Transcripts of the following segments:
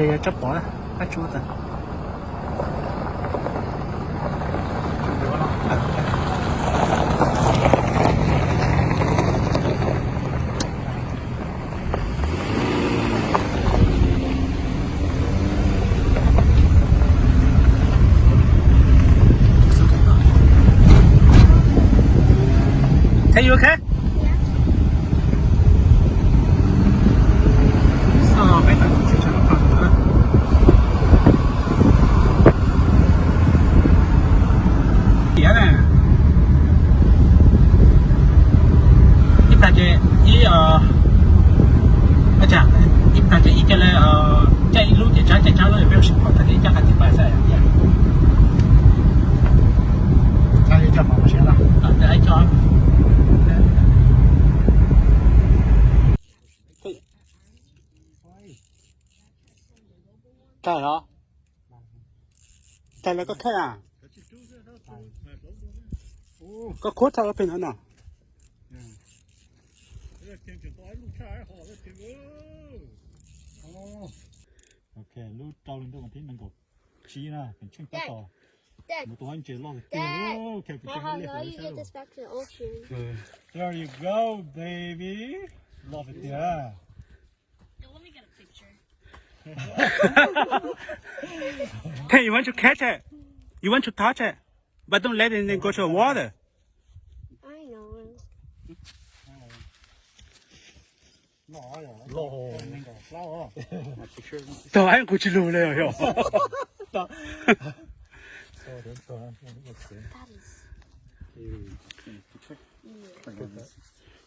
Tsob pov qab tsuab tas. Hey, you okay? Tiav na. Ib plag ces ib, ib plag ces ib co le, caij ib lub ces tsab caij tsab lub, peb ua sib pom tag ib co qhov twg pais xwb. Tag los? Tag los koj khaij a? Koj khuab tag pem no no. Ok, lub rau li ntuj mas tib nees nkaum tsib na, feem tsheej tab tom mus tus hab ntses loj tiag tiag. There you go, baby. Loj tiag tiag. Hey, you want to catch it? You want to touch it? But don't let it go to the water. I know. Tau, kuv tsis lug li os.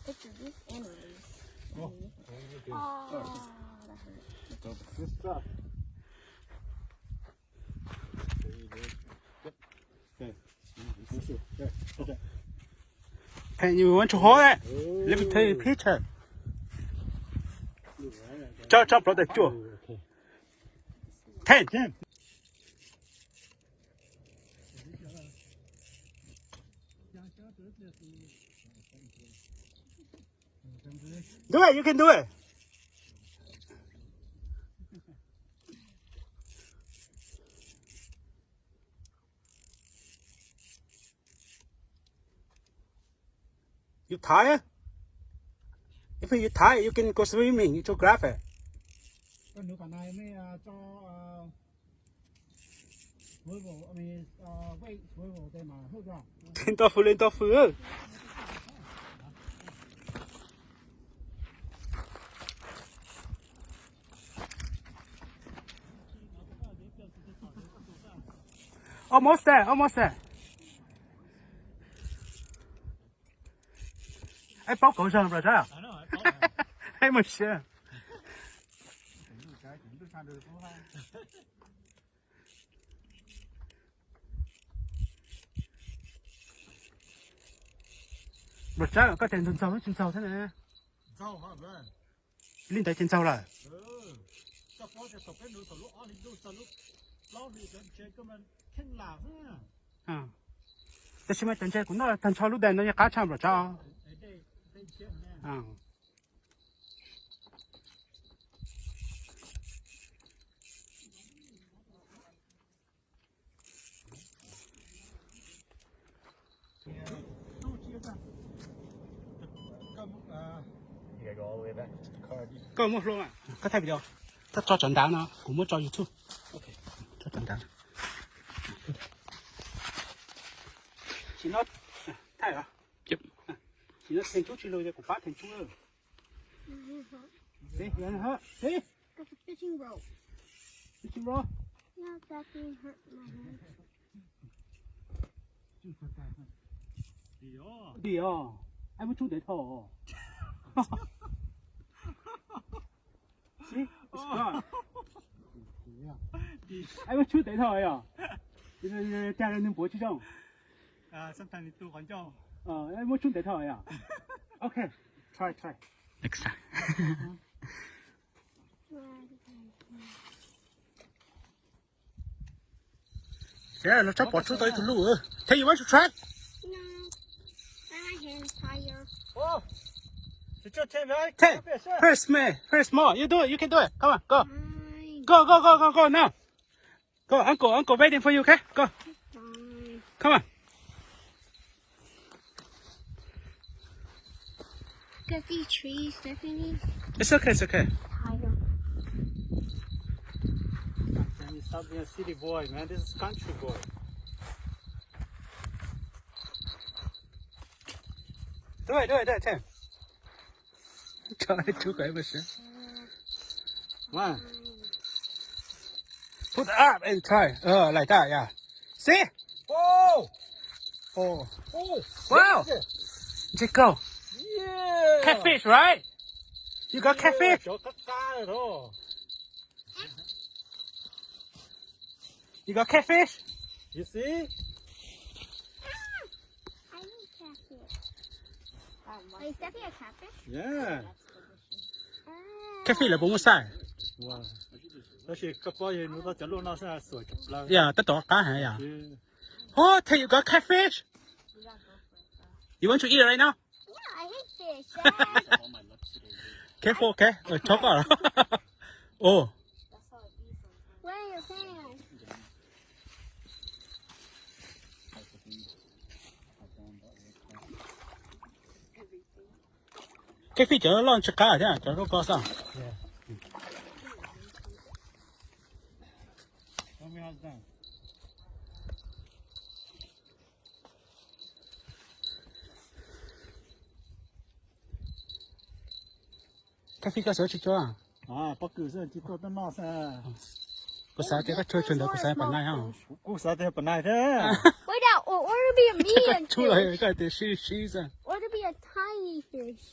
Picture this and release. Oh, that hurt. Hey, you want to hold it? Let me take a picture. Cho, cho, brother, cho. Ten. Do it, you can do it. You tired? If you tired, you can go swimming. You to grab it. Koj nws qhov nai mej tso, nto fws li nto fws. Almost there, almost there. Eb, paub kauv zog nplas sab. Eb, mus siab. Nplas sab, koj tias ntxaug ntxaug tsis ntxaug thiab ne. Li ntawd ces ntxaug lawm. Tab sis mas cov ntses kuv noj tag nrho lub dam no yeej qab tshaj nplas sab. Koj muab hlo, koj thaij video, koj tso cov ntav no kuv muab tso YouTube. Tso cov ntav. Sim no, thaij os. Sim no theem tsub tsis lug ces kuv pab theem tsub. See, you wanna help? See? That's a fishing rod. Fishing rod? Yeah, that thing hurt my hand. Deep, oh. Ai muab tshub ntev dhau. See? It's gone. Ai muab tshub ntev dhau yom. Cas nws npuav tsis zoo. Ai muab tshub ntev dhau yom. Okay, try, try. Next time. Ces los tsob pov tsub tau ib tug luj. Tell you want to try? No. My hand is tired. Ten. Very small. Very small. You do it. You can do it. Come on, go. Fine. Go, go, go, go, go now. Go, uncle, uncle waiting for you, okay? Go. Come on. Got these trees, Stephanie. It's okay, it's okay. Tired. Stop being a city boy, man. This is country boy. Do it, do it, do it, Tim. Try to go over here. One. Put up and try. Uh, like that, yeah. See? Oh! Oh. Oh. Wow. Yes. Just go. Yeah. Catfish, right? You got catfish? Cov qab qab no. You got catfish? You see? I need catfish. Wait, is that a catfish? Yeah. Catfish lawv puas muaj size? Wow. Tab sis koj paub yog nws tau cov luaj no xwb xuam cov plaws. Yeah, tab tom qab heev yom. Oh, Tim, you got catfish? You want to eat right now? Yeah, I hate fish, Dad. Careful, okay? Chob koj. Oh. Where are your parents? Catfish cov loj tsis qab thiab, cov loj ko xwb. Catfish koj xav tsis tso? Pob kws xwb, tsis tau tuaj noj xwb. Kuv xav tias koj tso tseg ntawd kuv xav pom nais os. Kuv xav tias pom nais thiab. Wait, now, or, or it'll be a medium fish. Koj hais tias sib sib xwb. Or it'll be a tiny fish.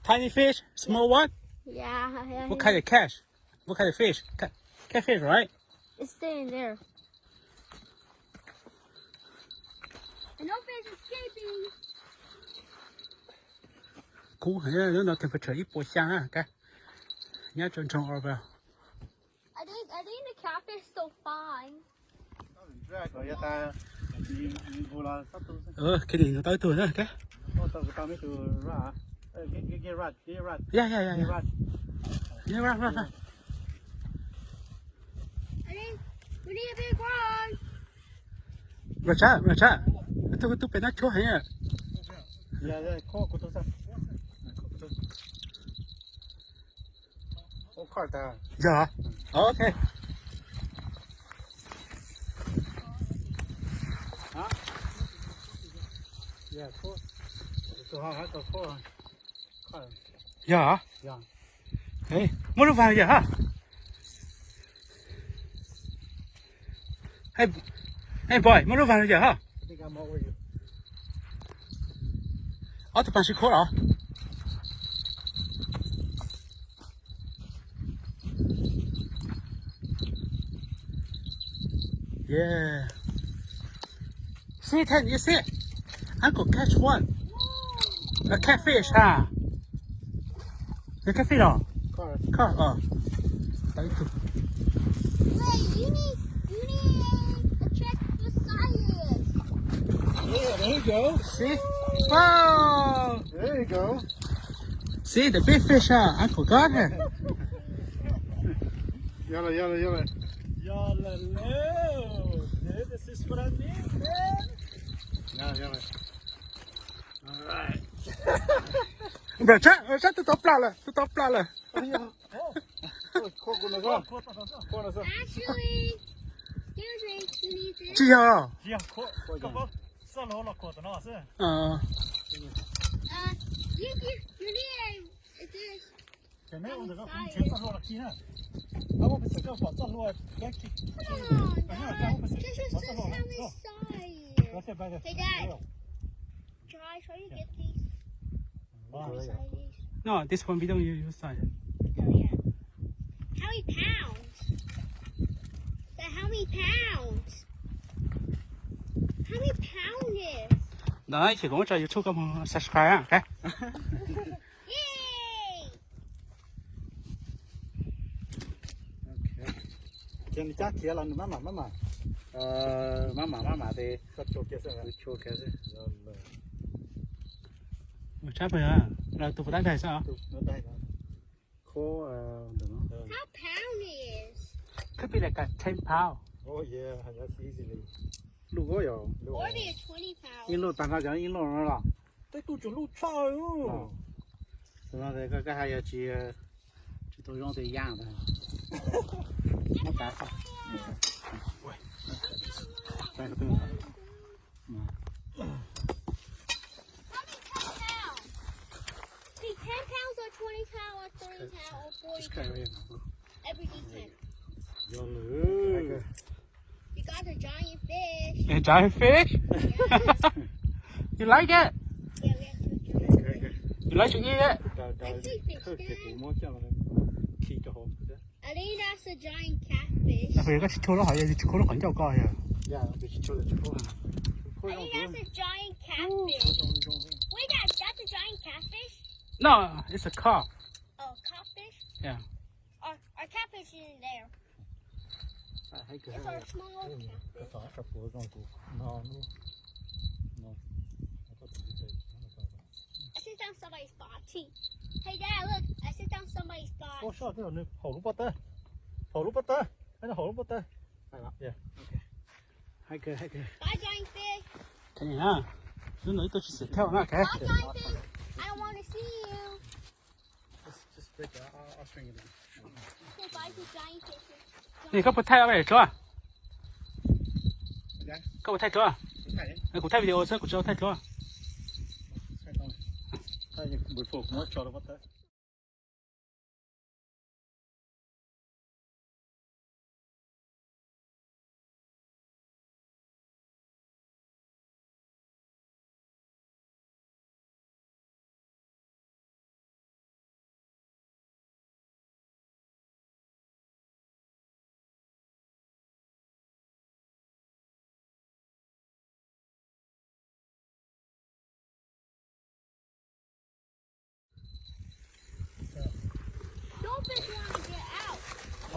Tiny fish, small one? Yeah, yeah. What kind of catch? What kind of fish? Ca-, catfish, right? It's staying there. And no fish escaping. Kub heev, lub no temperature ib puas xya na, nyob rau nroog Oroville. I think, I think the catfish still fine. Ơ, cái này nó tới tuần đó, cái. Yeah, yeah, yeah, yeah. Yeah, right, right, right. I think we need a big one. Right, right, right. Tôi, tôi phải nói chúa hả? Ov, khoj tag. Yog. Ok. Yog. Muab lub vas yog. Hey, hey boy, muab lub vas yog. Ob tug pas sib khuab los? Yeah. See, Tim, you see? Uncle catch one. A catfish, ha? A catfish, oh. Carp. Carp, oh. Tau ib tug. Wait, you need, you need to check the size. Yeah, there you go. See? Wow. There you go. See, the big fish, huh? I forgot, huh? Yalla, yalla, yalla. Yalla, no. Dude, this is what I need, man. Yalla, yalla. All right. Bro, sab, sab, tus tau plam lawm, tus tau plam lawm. Actually, excuse me, excuse me. Tsis yog. Tsis yog, khuam, koj paub txoj hlua los khuam tom no xwb. Ờ. Uh, you, you, you need a, a, this. Ces neb ua ntawm no kuv nrhiav txoj hlua los khi na. Koj pes koj pom txoj hlua, koj khi. Come on, Dad. Just, just, just tell me size. Hey, Dad. Can I show you get these? Wow. Show me size these. No, this one we don't use, use size. Oh, yeah. How many pounds? Dad, how many pounds? How many pound is? Đó, chỉ có cho YouTube có một subscribe á, ok? Yay! Ces nws cab khiav los nws maj mam maj mam. Maj mam maj mam ces koj tshua kiag xwb. Tshua kiag xwb. Ua tshab pes, los tus puas tab daig xwb os? Khuab ntawm no. How pound is? Could be like a ten pound. Oh yeah, that's easily. Luj yog. Or be a twenty pound. Ib luj tag nrho cov ib luj no los. Tej tug tseem luj tshaj. Tam no koj hais yog tsis, tsis tau zoo tias yaj ntag. Muab tav xwb. Probably ten pounds. See, ten pounds or twenty pounds or thirty pounds or forty pounds. Every weekend. Yog lawm. You got the giant fish. A giant fish? Yeah. You like it? Yeah, we have to drink it. You like to eat it? I see fish, Dad. I think that's a giant catfish. Koj tsis tshua lub hauv, yog tsis tshua lub qhov ncauj koj yog. I think that's a giant catfish. Wait, Dad, that's a giant catfish? No, it's a carp. Oh, carp fish? Yeah. Our, our catfish is in there. It's our small catfish. I see down somebody's body. Hey, Dad, look. I see down somebody's body. Ua soj, nws haum lub pob tawb. Haum lub pob tawb. Nws haum lub pob tawb. Yeah. Okay. Hai kawg, hai kawg. Bye, giant fish. Kawg na, lub no ib tug tsis xav thauj na, kawg. Bye, giant fish. I don't want to see you. Just, just break it. I'll, I'll string it in. Say bye to giant fish. Nim koj puas thaij ob tsuab? Koj puas thaij tsuab? Kuv thaij video xwb, kuv tsis tau thaij tsuab. Thaij tau. Thaij kuv muab tso rau pob tawb.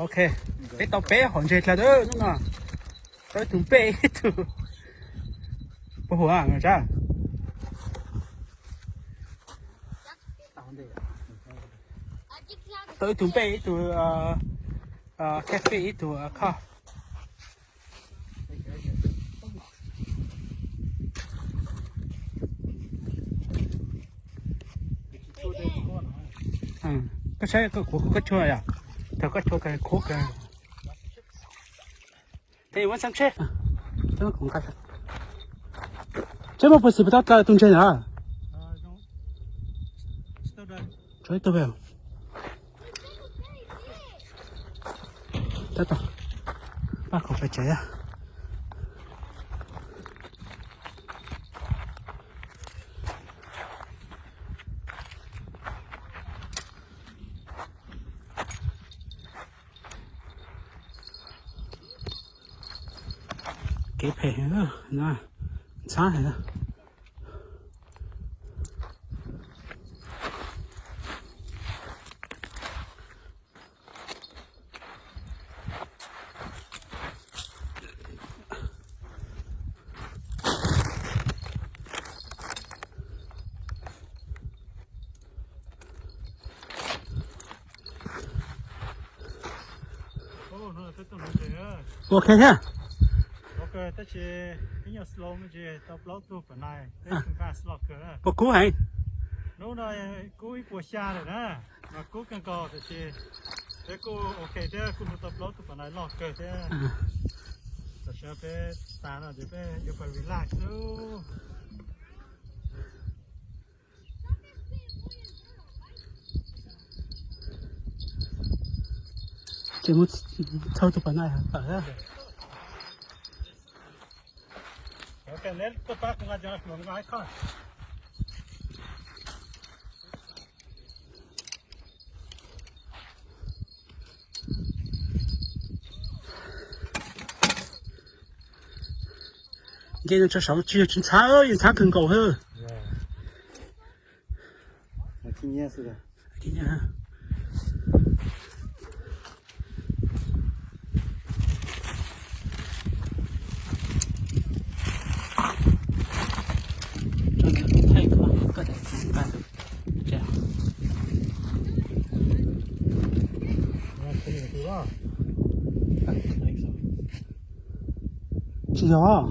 Ok, peb tau peb hom ntses dlawg hnub no. Tau ib tug npej ib tug. Puas huam sab? Tau ib tug npej ib tug, catfish ib tug, khoj. Koj saib koj kuv koj tshuaj yom, thaum koj tshuaj khuv kawg. Teb yuav muab xab tsheb. Tsheb muaj puas xis puas tau dlawg tus ntses na? Tshuav ib tug pem. Tab tom pab kom pes tsev. Kev phem, ntxhab heev. Ok thiab. Tab sis ib nyuag slow me ntsis tau plaub tug pam nais, peb tus nqaj loj kawg. Puas kub heev? Hnub no kub ib puas xya lawm na, mas kub kawg nkaus tiam sis peb kuj ok thiab, kuj mus tau plaub tug pam nais loj kawg thiab. Tam sim no peb tas no ces peb yuav pais relax xwb. Ces mus thauj tus pam nais tawm. Nce no tso saud tsis yog tsis ntxhab, yeej ntxhab kawg nkaus thiab. Yog.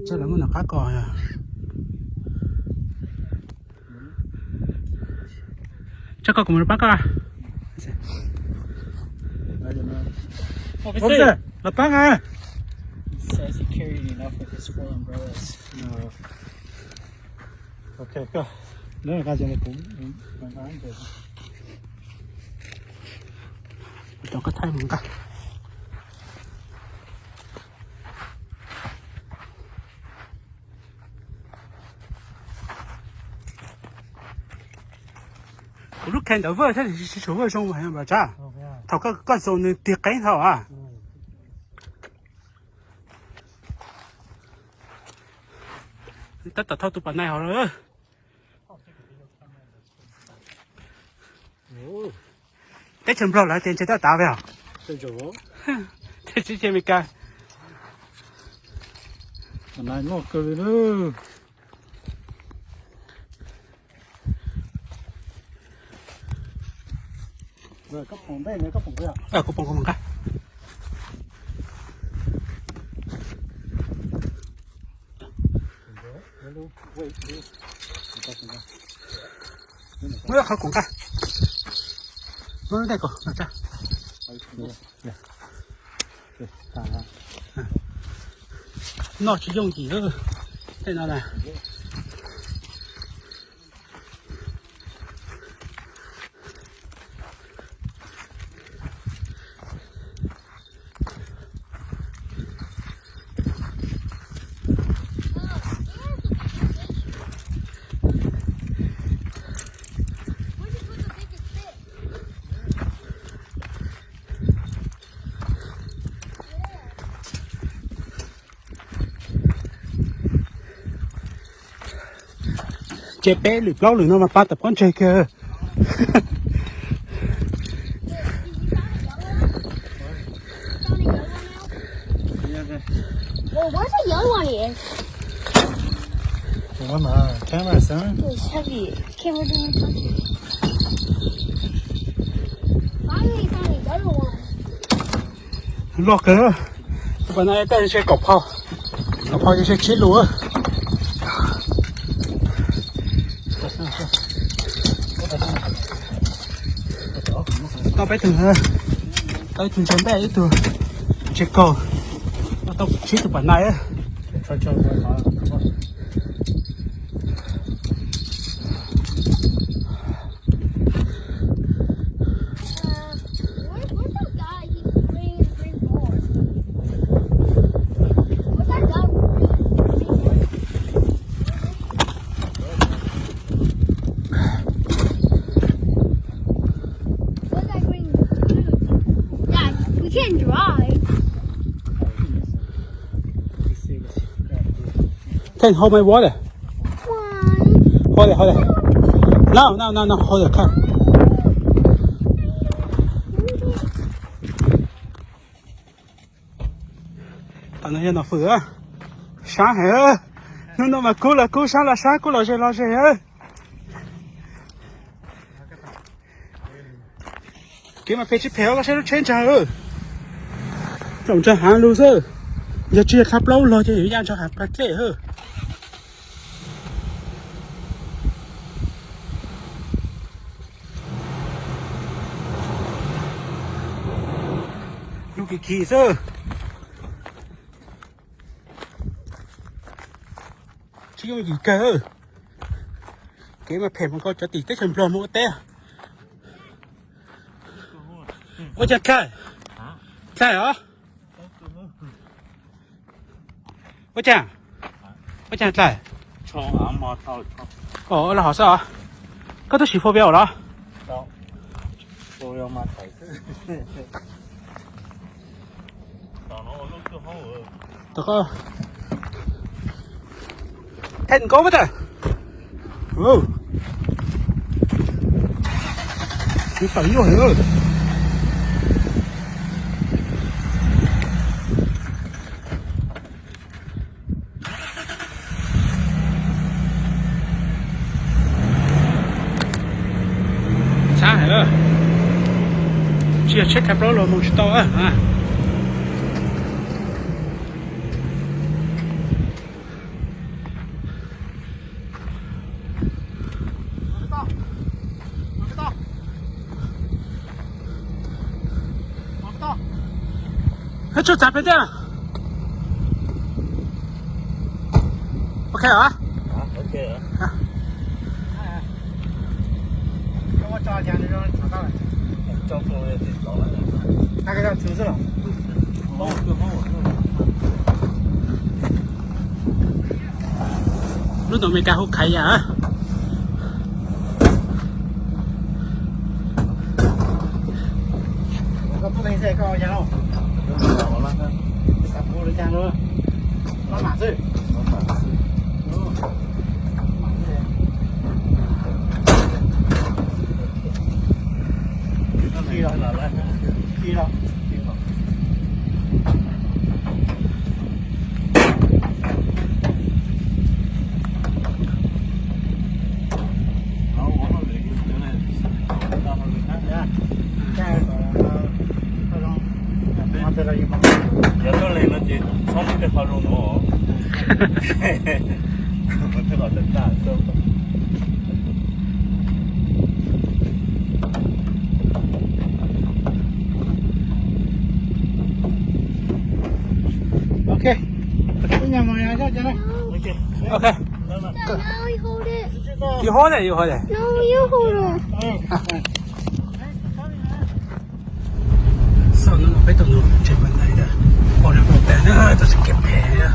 Tsam lawv muab nws qab kos yog. Tsam koj kuv mus pab koj. Los pab nga. Kuv coj koj thaij mus nqa. Kuv lub khe ntawd vwj thiab tsis tshua vwj zoo mas Tsab. Thaum koj, koj xaus nws tig qeeb thaum a. Tab tom thauj tus pas nais hauv lawm. Teb chaws Nplog lawv tias ntshe tab tav peb os. Teb chaws Amelikas. Kuv pom, kuv pom nqa. Muab qhov kuv nqa. Muab dej kuv nqa. Noj tsis yooj yim tej no na. Ces peb lwm plaub lwm no mas pab tawm pob ntseg kiag. Well, where's the yellow one is? Camera, son. It's heavy. Camera doesn't touch it. Finally found a yellow one. Loj kawg. Tus pas nais tej ntshe kaum phau, kaum phau ntshe tsib lus. Tau peb tug, tau ib tug ntsa ntaj, ib tug ntsa kaug, tau tsib tus pas nais. Can hold my water? Hold it, hold it. No, no, no, no, hold it, come. Tam no yog Nom Fwm, sab heev. Hnub no mas kub los kub, sab los sab, kub los ze los ze. Kev mas phem tsis phem, koj saib lub tsheb ntsa, tsaum ntsa hav lug xwb. Yog tsis yog thaj plaub log ces yuav ya ntsa hav plab dlej xwb. Lub kim kim xwb. Tsis yooj yim kawg. Kev mas phem mas koj cov tim teb chaws Nplog mus ua teb. Ua cas dlaim? Dlaim os. Ua cas? Ua cas dlaim? Los hov xwb os. Koj twb siv four wheel los? Thaij nkaub tas. Tawm nyuaj heev. Txhab heev. Tsis yog tsheb thaj plaub los mus tsis tau. Tsuj txav pem tiag. Ok hả? Lub ntu Amelikas hu Khais Yas. Yog tuaj leej no ces txhob muab tej qhov zoo no. Ok. Ib nyuag mus, ok. You hold it, you hold it. No, you hold it. Saum no peb tau nug tsev pab ntaiv na, pom nws pom tas na, tab sis kev phem na.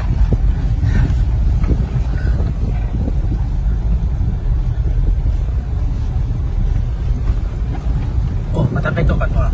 Ua mas tab peb tuaj pas tuaj.